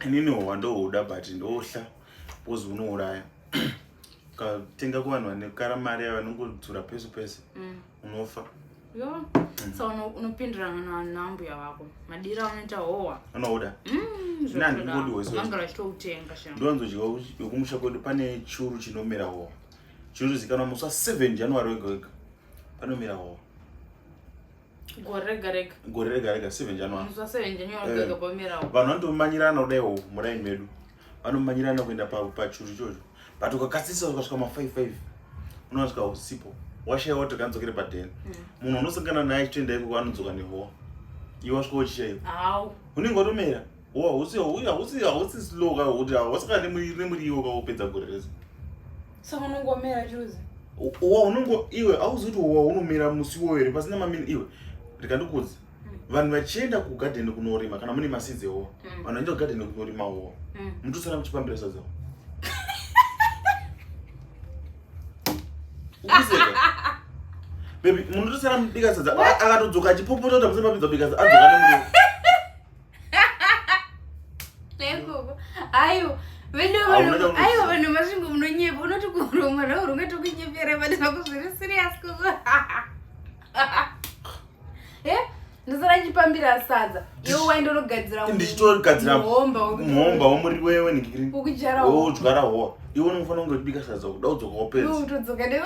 Inini howa ndohuda but ndohla because unouraya. Ukatenga kuvanhu vanekara mari ava vanongodzura pese pese unofa. Yo. So unopindirana nambuya vako. Madira unoita howa. Unohuda? Ini handingodi hwese. Vanga vachitoutenga sha. Ndowanzodya wekumusha kwedu pane churu chinomera howa. Chinotozikanwa musi wa 7 January wega wega. Panomera howa. Gore rega rega. Gore rega rega 7 January. Musi wa 7 January wega pamera howa. Vanhu vanotomanyirana kudai muraini medu. Vanomanyirana kuenda pachuru ichocho. But ukakasisa ukasvika ma 5 5 unosvika usipo. Washaiwa kuti kanzokere padheni. Munhu unosangana naye achitoenda ikoko anodzoka nehowa. Iwe wasvika uchishaiwa. Hawu. Unenge watomera. Howa hausi hausi hausi slow ka kuti hausaka nemuriwo ka wopedza gore rese. Saka unongomera chiruzi. Howa unongo iwe hauzi kuti howa unomera musi iwoyo here pasina mamini iwe. Rikandikudza. Vanhu vachienda kugadheni kunorima kana mune masidzi ehowa. Vanhu vachienda kugadheni kunorima howa. Mutosara muchipambira sadza. Ukuseka. Baby, munotosara mubika sadza. Akatodzoka achipopota kuti hamusati mapedza kubika sadza. Adzoka nemuriwo. Nekoko. Ayo. Vedu Hauna vanhu chaunozviziva. ayo vanhu masvingo munonyepa unoti kuruma nauri ungatokunyepera but zvako zviri serious kuko. Eh? Ndosara ndichipambira sadza. Iwe waenda unogadzira Ndichitogadzira muhomba muhomba womuriwo wenhingiri. Wokudyara howa. Wodyara howa. Iwe unofanira kunge uchibika sadza kuda kudzoka Iwe wopedza. utodzoka ne.